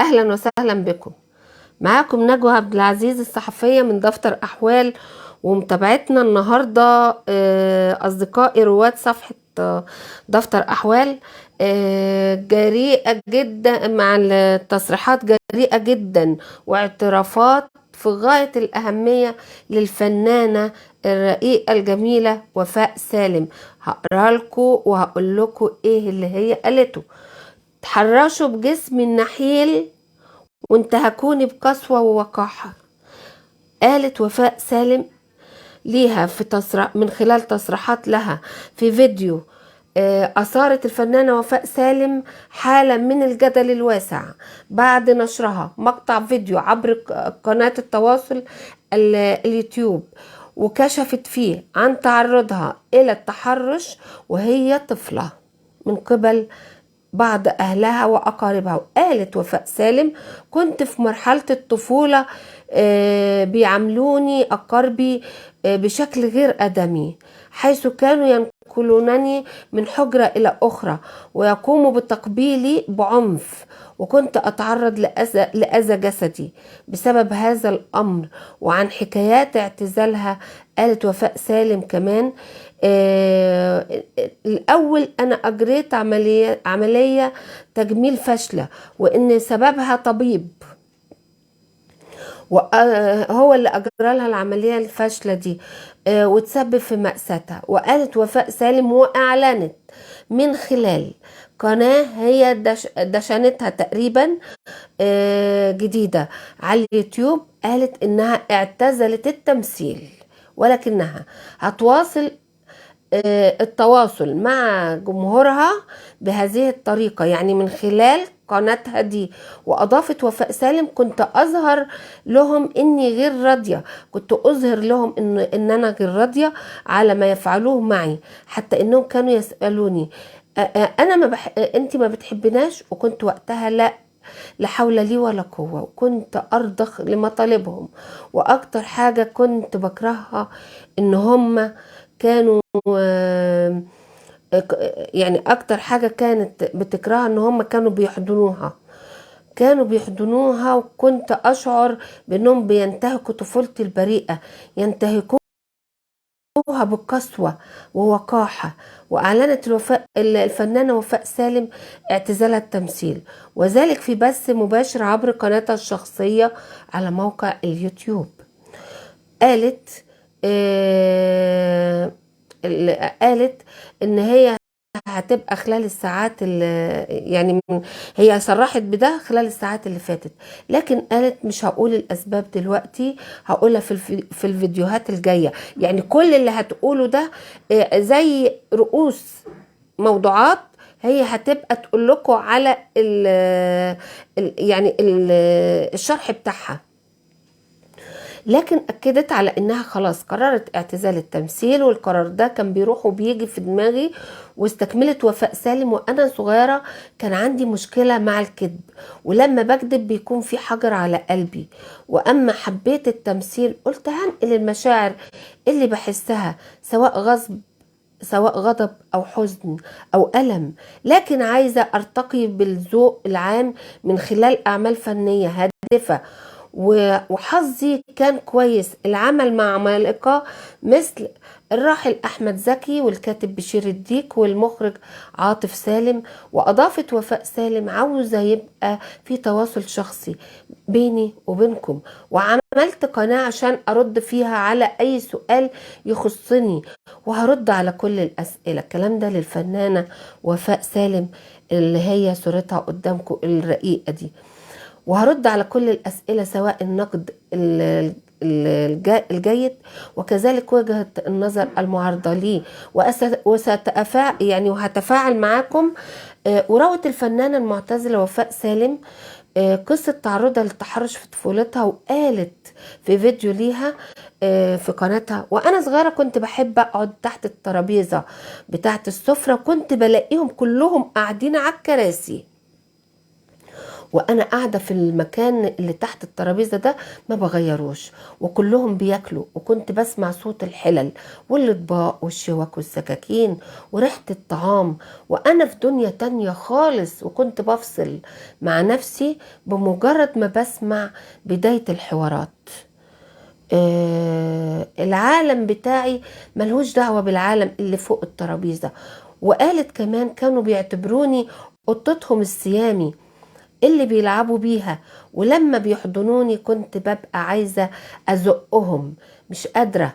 أهلا وسهلا بكم. معاكم نجوى عبد العزيز الصحفية من دفتر أحوال، ومتابعتنا النهاردة أصدقائي رواد صفحة دفتر أحوال. جريئة جدا مع التصريحات، جريئة جدا واعترافات في غاية الأهمية للفنانة الرقيقة الجميلة وفاء سالم. هقرأ لكم وهقول لكم ايه اللي هي قالته. تحرشوا بجسم النحيل وانتهكوني بقسوة ووقاحة، قالت وفاء سالم ليها في تصريح من خلال تصريحات لها في فيديو. أثارت الفنانة وفاء سالم حالة من الجدل الواسع بعد نشرها مقطع فيديو عبر قناة التواصل اليوتيوب، وكشفت فيه عن تعرضها إلى التحرش وهي طفلة من قبل بعض أهلها وأقاربها. وقالت وفاء سالم: كنت في مرحلة الطفولة، بيعاملوني أقاربي بشكل غير آدمي، حيث كانوا ينقلونني من حجرة إلى أخرى ويقوموا بتقبيلي بعنف، وكنت أتعرض لأذى جسدي بسبب هذا الأمر. وعن حكايات اعتزالها قالت وفاء سالم كمان: الأول أنا أجريت عملية تجميل فاشلة، وإن سببها طبيب وهو اللي أجرى لها العملية الفاشلة دي، وتسبب في مأساتها. وقالت وفاء سالم وأعلنت من خلال قناة هي دشنتها تقريبا، جديدة على اليوتيوب، قالت إنها اعتزلت التمثيل ولكنها هتواصل التواصل مع جمهورها بهذه الطريقة، يعني من خلال قناتها دي. وأضافت وفاء سالم: كنت أظهر لهم إني غير راضية، كنت أظهر لهم إن أنا غير راضية على ما يفعلوه معي، حتى إنهم كانوا يسألوني: أنا ما بح-، أنت ما بتحبناش؟ وكنت وقتها لا حول لي ولا قوة، وكنت أرضخ لمطالبهم. وأكتر حاجة كنت بكرهها إن هم كانوا، يعني أكتر حاجة كانت بتكرهها إن هم كانوا بيحضنوها، كانوا بيحضنوها، وكنت أشعر بأنهم بينتهكوا طفولتي البريئة، ينتهكوها بقسوة ووقاحة. وأعلنت الفنانة وفاء سالم اعتزالها التمثيل، وذلك في بث مباشر عبر قناتها الشخصية على موقع اليوتيوب. قالت إن هي هتبقى خلال الساعات يعني هي صرحت بده خلال الساعات اللي فاتت، لكن قالت مش هقول الأسباب دلوقتي، هقولها في الفيديوهات الجاية. يعني كل اللي هتقوله ده، زي رؤوس موضوعات هي هتبقى تقول لكم على الشرح بتاعها. لكن أكدت على إنها خلاص قررت اعتزال التمثيل، والقرار ده كان بيروح وبيجي في دماغي. واستكملت وفاء سالم: وأنا صغيرة كان عندي مشكلة مع الكذب، ولما بكذب بيكون في حجر على قلبي، وأما حبيت التمثيل قلت هنقل المشاعر اللي بحسها، سواء غضب أو حزن أو ألم، لكن عايزة أرتقي بالذوق العام من خلال أعمال فنية هادفة. وحظي كان كويس، العمل مع عمالقة مثل الراحل أحمد زكي والكاتب بشير الديك والمخرج عاطف سالم. وأضافت وفاء سالم: عاوزة يبقى في تواصل شخصي بيني وبينكم، وعملت قناة عشان أرد فيها على أي سؤال يخصني، وهرد على كل الأسئلة. الكلام ده للفنانة وفاء سالم اللي هي صورتها قدامكم الرقيقة دي. وهرد على كل الأسئلة، سواء النقد الجيد وكذلك وجهة النظر المعارضة ليه، وهتفاعل معاكم. وروت الفنانة المعتزلة وفاء سالم، قصة تعرضها للتحرش في طفولتها، وقالت في فيديو ليها، في قناتها: وأنا صغيرة كنت بحب أقعد تحت الترابيزة بتاعة السفرة، كنت بلاقيهم كلهم قاعدين على الكراسي، وأنا قاعدة في المكان اللي تحت الترابيزة ده ما بغيروش، وكلهم بياكلوا، وكنت بسمع صوت الحلل والأطباق والشوك والسكاكين وريحة الطعام، وأنا في دنيا تانية خالص. وكنت بفصل مع نفسي بمجرد ما بسمع بداية الحوارات. العالم بتاعي ملهوش دعوة بالعالم اللي فوق الترابيزة. وقالت كمان كانوا بيعتبروني قطتهم السيامي اللي بيلعبوا بيها، ولما بيحضنوني كنت ببقى عايزة أزقهم، مش قادرة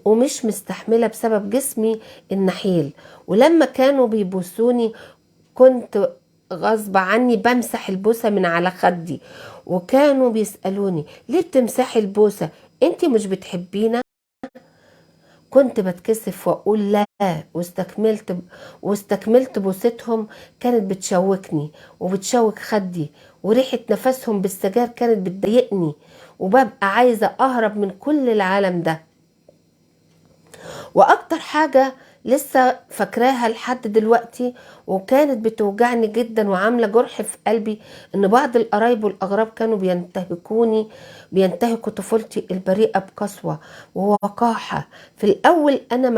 ومش مستحملة بسبب جسمي النحيل. ولما كانوا بيبوسوني كنت غصب عني بمسح البوسة من على خدي، وكانوا بيسألوني ليه بتمسحي البوسة، انتي مش بتحبينا؟ كنت بتكسف واقول لا، واستكملت بوستهم. كانت بتشوكني وبتشوك خدي، وريحة نفسهم بالسجاير كانت بتضايقني، وببقى عايزة اهرب من كل العالم ده. واكتر حاجة لسه فاكراها لحد دلوقتي وكانت بتوجعني جدا وعاملة جرح في قلبي، ان بعض القرايب والاغراب كانوا بينتهكوا طفولتي البريئة بقسوة ووقاحة. في الاول انا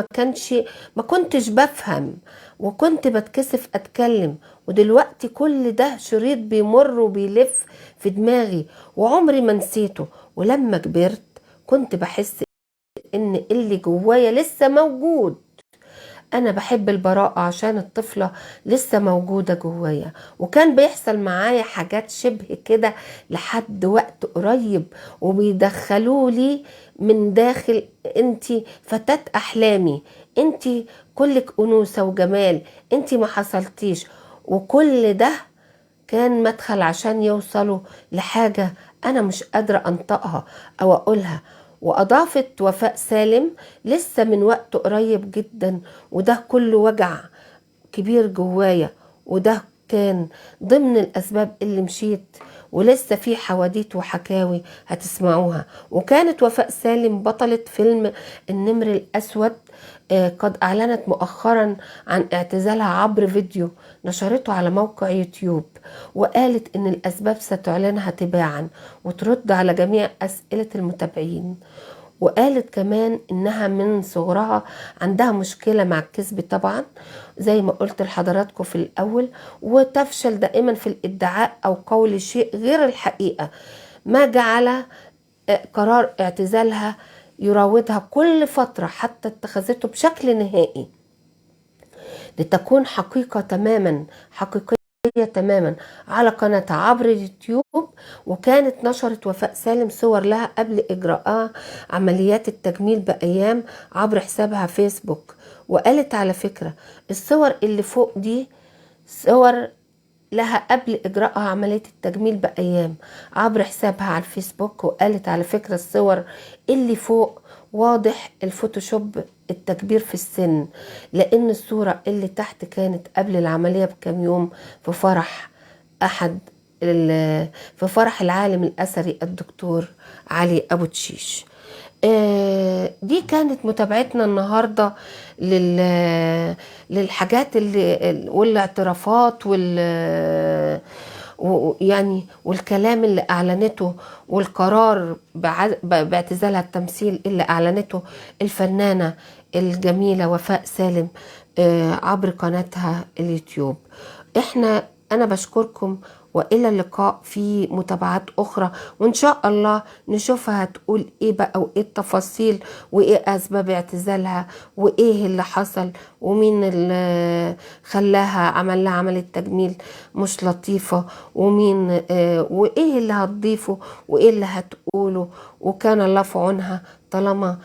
ما كنتش بفهم، وكنت بتكسف اتكلم، ودلوقتي كل ده شريط بيمر وبيلف في دماغي وعمري ما نسيته. ولما كبرت كنت بحس ان اللي جوايا لسه موجود. انا بحب البراءة عشان الطفلة لسه موجودة جوايا، وكان بيحصل معايا حاجات شبه كده لحد وقت قريب، وبيدخلولي من داخل انتي فتاة احلامي، انتي كلك انوثة وجمال، انتي ما حصلتيش. وكل ده كان مدخل عشان يوصلوا لحاجة انا مش قادرة انطقها او اقولها. وأضافت وفاء سالم لسه من وقت قريب جدا، وده كله وجع كبير جوايا، وده كان ضمن الأسباب اللي مشيت، ولسه في حواديت وحكاوي هتسمعوها. وكانت وفاء سالم بطلة فيلم النمر الأسود، قد أعلنت مؤخرا عن اعتزالها عبر فيديو نشرته على موقع يوتيوب، وقالت إن الأسباب ستعلنها تباعا وترد على جميع أسئلة المتابعين. وقالت كمان إنها من صغرها عندها مشكلة مع الكذب طبعا زي ما قلت لحضراتكم في الأول، وتفشل دائما في الادعاء أو قول شيء غير الحقيقة، ما جعل قرار اعتزالها يراودها كل فترة حتى اتخذته بشكل نهائي لتكون حقيقة تماما، حقيقية تماما على قناتها عبر اليوتيوب. وكانت نشرت وفاء سالم صور لها قبل إجراءها عمليات التجميل بأيام عبر حسابها فيسبوك، وقالت على فكرة الصور اللي فوق دي صور لها قبل إجراءها عملية التجميل بأيام عبر حسابها على الفيسبوك، وقالت على فكرة الصور اللي فوق واضح الفوتوشوب التكبير في السن، لأن الصورة اللي تحت كانت قبل العملية بكام يوم في فرح في فرح العالم الأثري الدكتور علي أبو تشيش. دي كانت متابعتنا النهاردة للحاجات اللي والاعترافات يعني والكلام اللي أعلنته والقرار باعتزالها التمثيل اللي أعلنته الفنانة الجميلة وفاء سالم عبر قناتها اليوتيوب. أنا بشكركم، وإلى اللقاء في متابعات أخرى، وإن شاء الله نشوفها هتقول إيه بقى، وإيه التفاصيل، وإيه أسباب اعتزالها، وإيه اللي حصل، ومين اللي خلاها عمل لها عملية تجميل مش لطيفة، وإيه اللي هتضيفه، وإيه اللي هتقوله. وكان الله في عونها طالما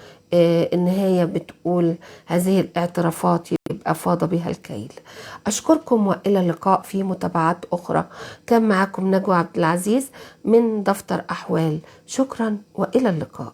إن هي بتقول هذه الاعترافات يبقى فاض بها الكيل. أشكركم وإلى اللقاء في متابعات أخرى. كان معكم نجوى عبد العزيز من دفتر أحوال. شكرا وإلى اللقاء.